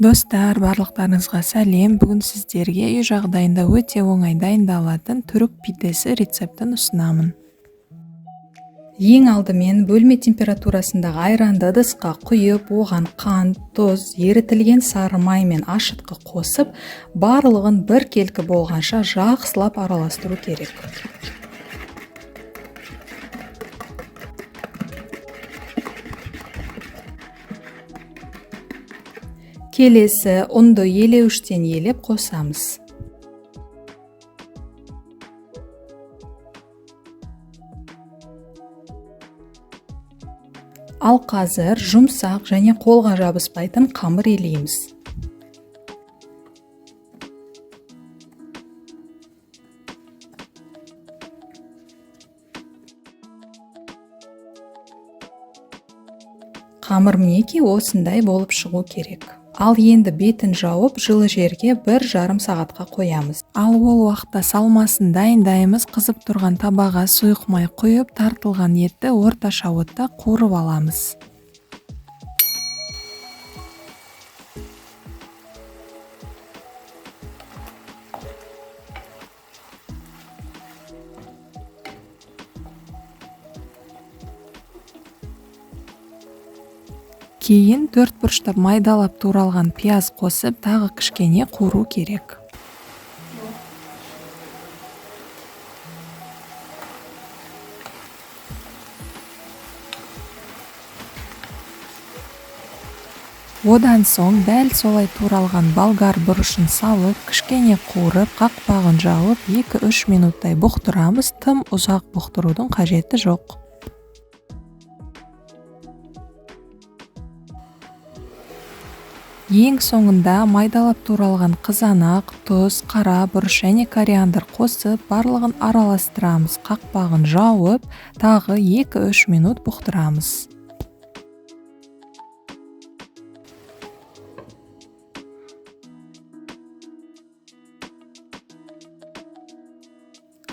Достар, барлықтарыңызға сәлем. Бүгін сіздерге үй жағдайында өте оңай дайындалатын түрік пидесі рецептін ұсынамын. Ең алдымен бөлме температурасындағы айранды ыдысқа құйып, оған қант, тұз, ерітілген сары май мен ашытқы қосып, барлығын біркелкі болғанша жақсылап араластыру керек. Келесі ұнды елеуіштен елеп қосамыз. Ал қазір жұмсақ және қолға жабыспайтын қамыр елейміз. Қамыр мінекей осындай болып шығу керек. Ал енді бетін жауып, жылы жерге 1,5 сағатқа қоямыз. Ал ол уақытта салмасын дайындаймыз. Қызып тұрған табаға сұйық май құйып, тартылған етті орташа отта қуырып аламыз. Кейін төрт бұрыштап майдалап туралған пияз қосып, тағы кішкене қуыру керек. Одан соң дәл солай туралған болгар бұрышын салып, кішкене қуырып, қақпағын жауып, 2-3 минуттай бұқтырамыз. Тым ұзақ бұқтырудың қажеті жоқ. Ең соңында майдалап туралған қызанақ, тұз, қара бұрыш және кориандр қосып, барлығын араластырамыз. Қақпағын жауып, тағы 2-3 минут бұқтырамыз.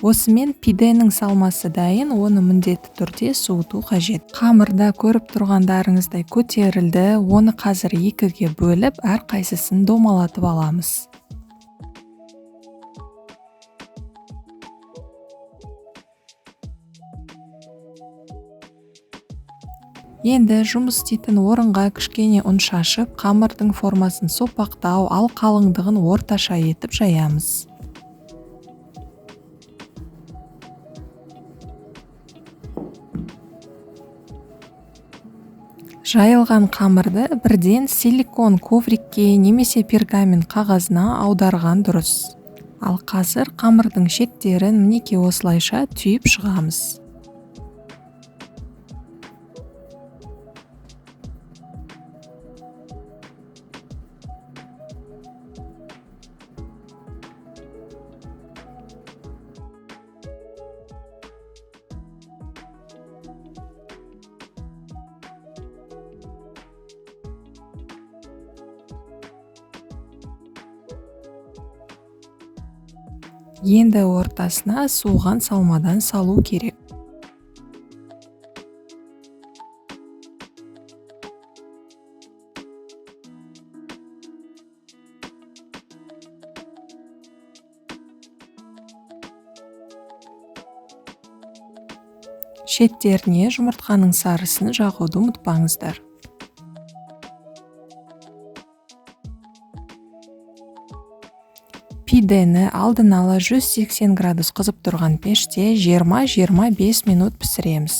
Осымен пиденің салмасы дайын, оны міндетті түрде суыту қажет. Қамырда көріп тұрғандарыңыздай көтерілді, оны қазір екіге бөліп, әрқайсысын домалатып аламыз. Енді жұмыс істейтін орынға кішкене ұн шашып, қамырдың формасын сопақтау, ал қалыңдығын орташа етіп жаямыз. Жайылған қамырды бірден силикон коврикке немесе пергамент қағазына аударған дұрыс. Ал қазір қамырдың шеттерін мінекей осылайша түйіп шығамыз. Енді ортасына суыған салмадан салу керек. Шеттеріне жұмыртқаның сарысын жағуды ұмытпаңыздар. Пидені алдын ала 180 градус қызып тұрған пеште 20-25 минут пісіреміз.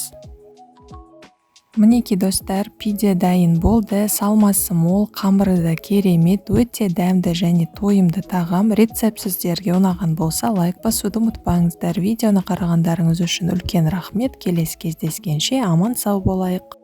Мінекей достар, пиде дайын болды. Салмасы мол, қамыры да керемет, өте дәмді және тойымды тағам. Рецепт сіздерге ұнаған болса, лайк басуды ұмытпаңыздар. Видеоны қарағандарыңыз үшін үлкен рахмет. Келесі кездескенше аман сау болайық.